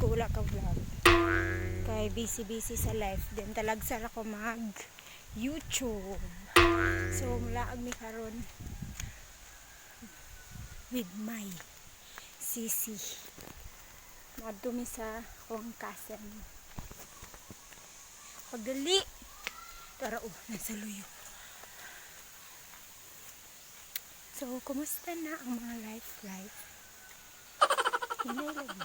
ko wala ka vlog. Kay busy busy sa life. Then talagsa ra ko mag YouTube. So mulaag mi karon with my sisi. Moadto mi sa akong cousin. Pagdali. Tara oh, nasa luyo. So, kumusta na ang mga life life? Hinay lagi.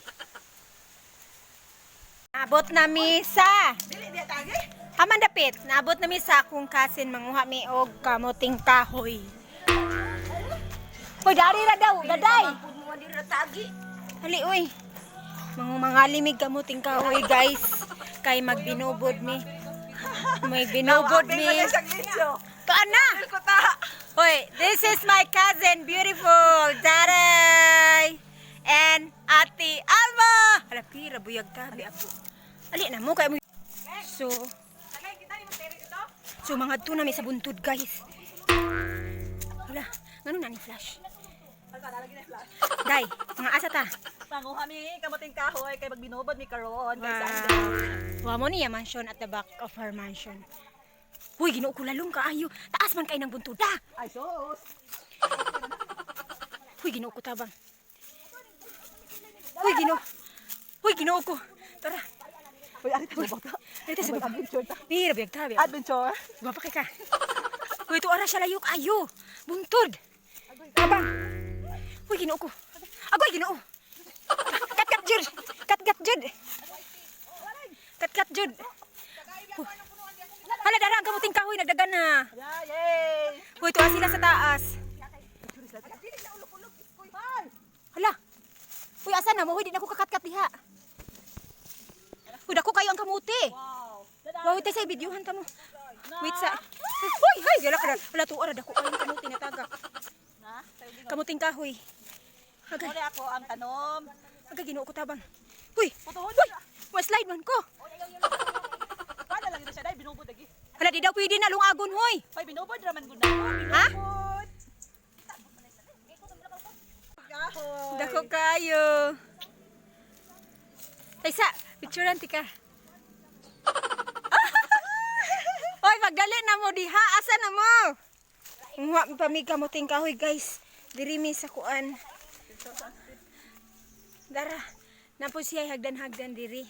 Naabot na mi sa Haman dapit, naabot na mi sa akong cousin, manguha mi og kamuting kahoy. Hoy, dari ra daw, daday. Hali uy. Mga mangalimig kamuting kahoy, guys. Kay magbinubod mi. May binubod mi. Tuan na. Hoy, this is my cousin, beautiful, Daray! And Ate Alma! Hala, pira, buyag tabi ako. Ali na mo, kaya mo. So, mga to na mi sa buntod, guys. Hala, ngano na ni flash? Day, mga asa ta? Manguha mi kamuting kahoy kay magbinubod mi karon kay Wow. Wa mo niya mansion at the back of her mansion. Uy, Ginoo ko, lalong kaayo. Taas man kay ng buntod. Ah! Ay sus. Uy, Ginoo ko, tabang. Uy, Ginoo. Uy, Ginoo ko. Tara. Uy, ari ta bata. Dito sa baba. Adventure ta. Bira, biyag tabi. Adventure. Baba kay ka. Uy, ito ara siya layo kayo. Buntod. Tabang. Uy, Ginoo ko. Agoy, Ginoo. Kat kat jud. Kat kat jud. Kat kat jud. Hala, dara ang kamuting kahoy nagdagan na. Yeah, yay. Uy, tuwa sila sa taas. Hala. Uy, asa na mo? Uy, di na ko kakatkat diha. Uy, dako kayo ang kamuti. Wow. Wow, tayo sa videohan ta mo. Wait sa. Uy, hay, gala ka. Wala tuwa ra dako kayo ang kamuti na tagak. Na, Kamuting kahoy. Agay, Muna ako ang tanom. agay, Ginoo ko, tabang. Uy, Putuhon uy, ma slide man ko. Paano lang ito siya dai binubod lagi. Hala, di daw pwede na lungagon, hoy. Hoy, binubod raman gud na. Ha? Binubod. Kahoy. Dako kayo. Taysa, picturean tika. Hoy, pagdali na mo diha. Asa na mo? Nguha mi pa mi kamuting kahoy, guys. Diri mi sa kuan. Dara, napo siya hagdan-hagdan diri.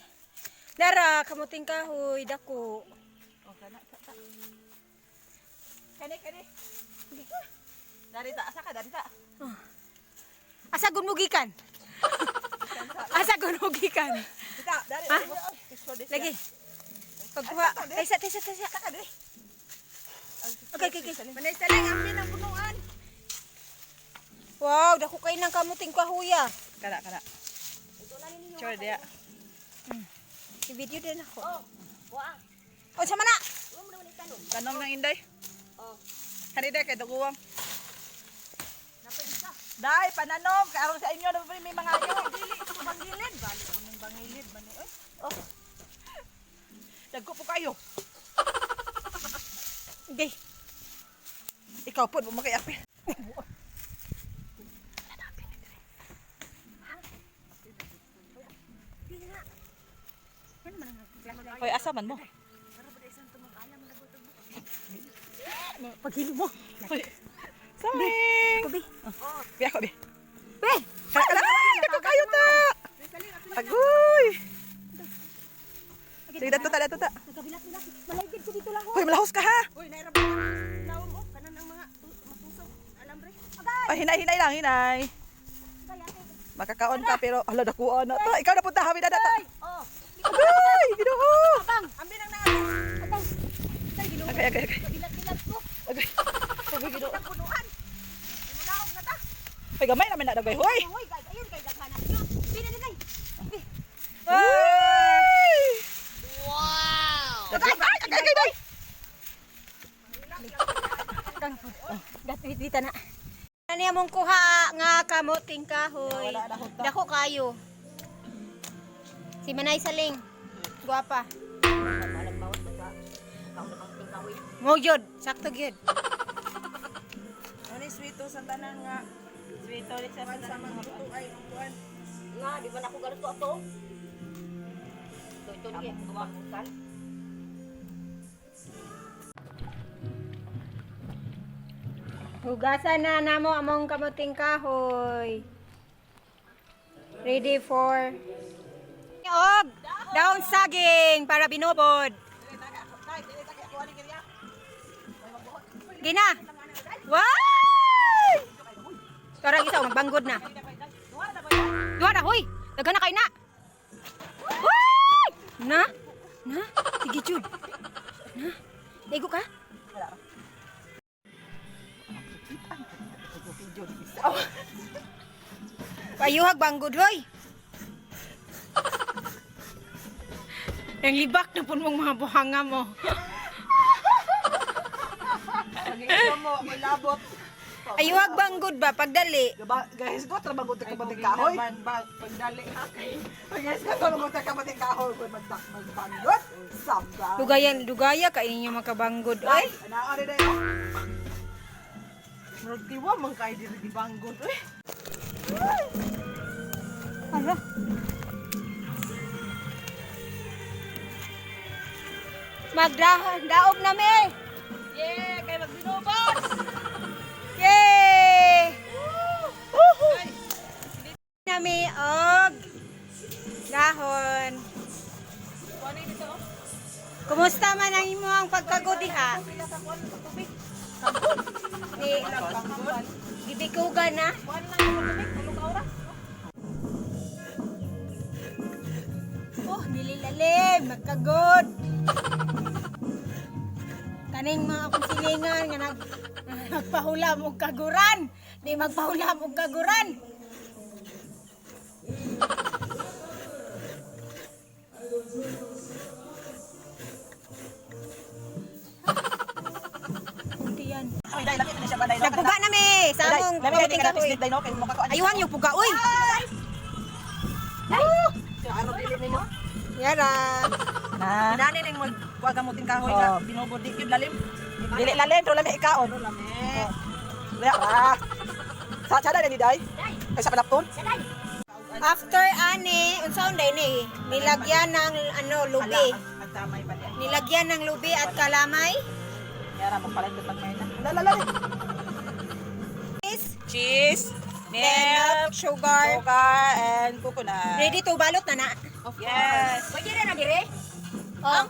Dara, kamuting kahoy, dako. Oh, kana ta. Ta. Kani kani. Dari ta, asa ka dari ta. Asa gun mo gikan? Asa gun mo gikan? Dita, dari. Ha? Picture this. Lagi. Pagkuha. Taysa, taysa, taysa. Okay. Manay sa lang ampin ang punuan. Wow, dako kay ng kamuting kahuya. Kana kana. Picture dia. I-video din ako. Oh, sama na. Tanom ng inday. Kani day kay duguwang. Day, pananom kay aron sa inyo na pa may mga ayo. Dili bangilid, bali ko ning bangilid man ni oy. Oh. Dagko po kayo. Okay. Ikaw po, mo makay-apil. Hoy, asa man mo? Paghilo mo. Hoy. Saling. Kubi. Biya ko, bi. Be! Kala, ay, dagko kayo ta. Agoy. Sige, dato ta, dato ta. Nagabilat-bilat. Malaygid ko dito lang. Hoy, malahos ka ha. Uy, nairabang nawong oh, kanan ang mga matusok. Alambre. Ay, hinay, hinay lang, hinay. Makakaon ka pero ala dakuan na ta. Ikaw na punta hawi na ta. Oh, Agoy, Ginoo. ambi nang natin. Atang. Tay, Ginoo. Agay, agay, agay. Bilat-bilat ko. Agay. Agay, Ginoo. Ang punuan. Imunaog na ta. Ay, gamay naman na dagay, hoy. Hoy, guys. Ayun kay daghanan. Yun. Pina na. Ay! Wow! Agay, agay, agay, agay. Kang. Gat wit na. Ano yung mong kuha nga kamuting kahoy? Dako kayo. Si Manay Saling. Guwapa. Mo yun. Sakto gyud. Ano sweeto sa tanan nga? Sweet ulit sa Kuan sa magluto ay kuan. Nga, di ba na ako galuto ato? Ito lagi kawakutan. Hugasan na namo among kamuting kahoy. Ready for og daon saging para binubod. Gina. Wow! Tarang isa magbanggod na. Duha na hoy. Daghan na kay na. Hoy! Na? Na? Sige jud. Na? Naigo ka? Payuhag banggod hoy. Nang libak na pun mong mga buhanga mo. Pag-iisa mo, may labot. Ayuhag banggod ba pagdali? Guys, go trabaho ta kabating kahoy. Pagdali ha. Guys, go trabaho ta kabating kahoy. Magtak magbangot. Samba. Dugayan, dugaya ka inyo makabanggod oy. Ana ari day. Murag tiwa man kay diri di banggot eh. Ala. Magdaog na mi. Yeah, kay magbinubot. Yay! Woohoo! Nami og dahon. Kumusta man ang imong pagkagod diha? Di gibikugan na. Oh, dili lalim, magkagod. Kaning mga akong silingan nga nagpahulam og kaguran. Di magpahulam og kaguran. Kunti yan. Ay, dai laki na siya ba dai. Nagpuga na mi sa among Lami kay kamuting ka kahoy. dai no kay mo kakuan. Ayuhan yung puga uy. Ano dili nimo? Yara. Na. Nani ning mag kuha kamuting kahoy nga binubod di gyud lalim. Dili lalim pero lami ikaon. Lami. Lami. Sa sada ni dai. Kay sa kalapton. After ani, unsaon day ni? Nilagyan ng ano lubi. Ang tamay pa niya. Nilagyan ng lubi at kalamay. Yara mo palit pag may na. La la la. Cheese, Cheese, milk, sugar. sugar and coconut. Ready to balot na na. Yes. Pwede na dire. Oh.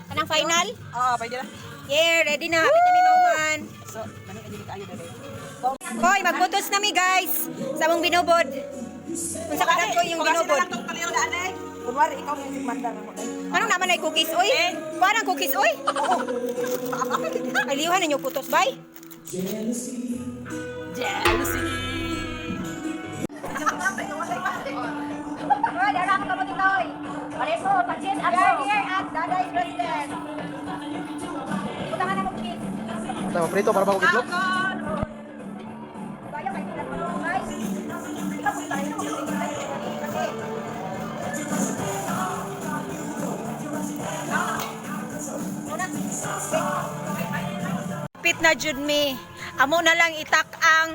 Kanang final? Oo, pwede na. Yeah, ready na. Hapit na mi mauman. So, nani dili kayo dali. Hoy, magbutos na mi guys. Sa among binubod. Unsa ka ko yung binubod? Kunwari ikaw yung mandar mo dai. Anong naman ay cookies oy? Parang cookies oy? Oo. Ay liuhan ninyo putos bay. Jealousy. Hoy, dara ka kamuting kahoy. Pareso, pachis We are here at Daday President. Butangan na mong cheese. Tama, prito para bago itlog. Kaya kay tulad mo, guys. Ikaw po tayo, kasi Hapit na jud mi. Amo na lang itak ang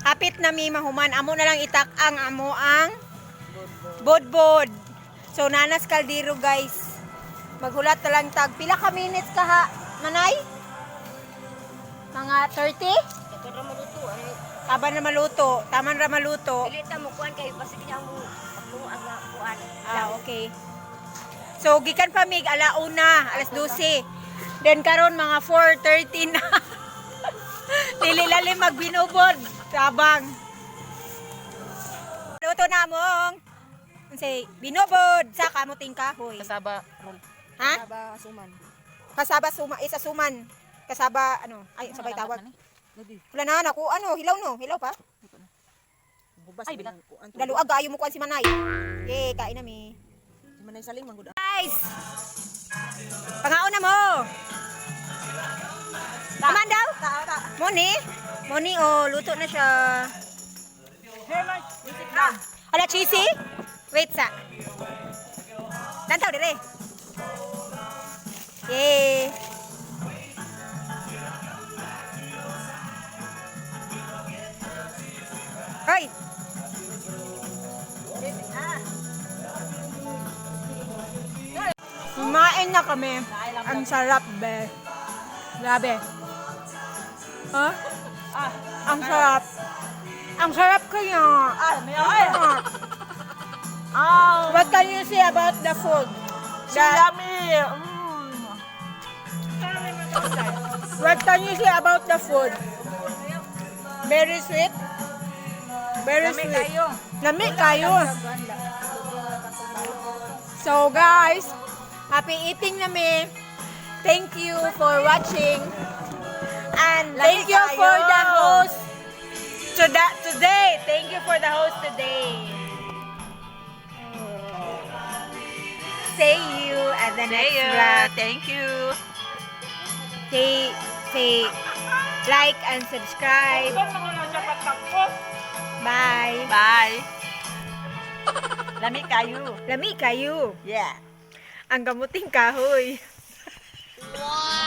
hapit na mi mahuman. Amo na lang itak ang amo ang bodbod. So nanas kaldero guys. Maghulat na lang tag pila ka minutes kaha manay? Mga 30? Ito ra maluto ay. Taban na maluto. Taman ra maluto. Dili ta mo kuan kay basig niya mo pagluang nga kuan. Ah, okay. So, gikan pa mig alauna, alas 12. Then karon mga 4:30 na. Dili lalim magbinubod. Tabang. Luto na mong unsay binubod sa kamuting kahoy. Kasaba roll. Ha? Kasaba suman. Kasaba suma, isa suman. Kasaba ano, ay sabay tawag. Wala na naku ano, hilaw no, hilaw pa. Ay, bilang. Daluag ayo mo kuan si Manay. Okay, kain na mi. Manay saling manggod. Guys! Pangaon na mo! Taman daw? Moni? Moni, oh, luto na siya. Ala, cheesy? Wait sa. Lantaw, dire. Yay! Hoy! Kumain na kami. Ang sarap, be. Grabe. Huh? Ang sarap. Ang sarap kaya. Ah, may ay. Ah, What can you say about the food? So yummy. What can you say about the food? Very sweet. Very Lami sweet. kayo. Lami kayo. So guys, happy eating na mi. Thank you for watching. And Lami thank you for kayo. the host to that today. Thank you for the host today. See you at the See next you. vlog. Thank you. Say like and subscribe. Bye. Bye. Lami kayo. Lami kayo. Yeah. Ang kamuting kahoy. Wow!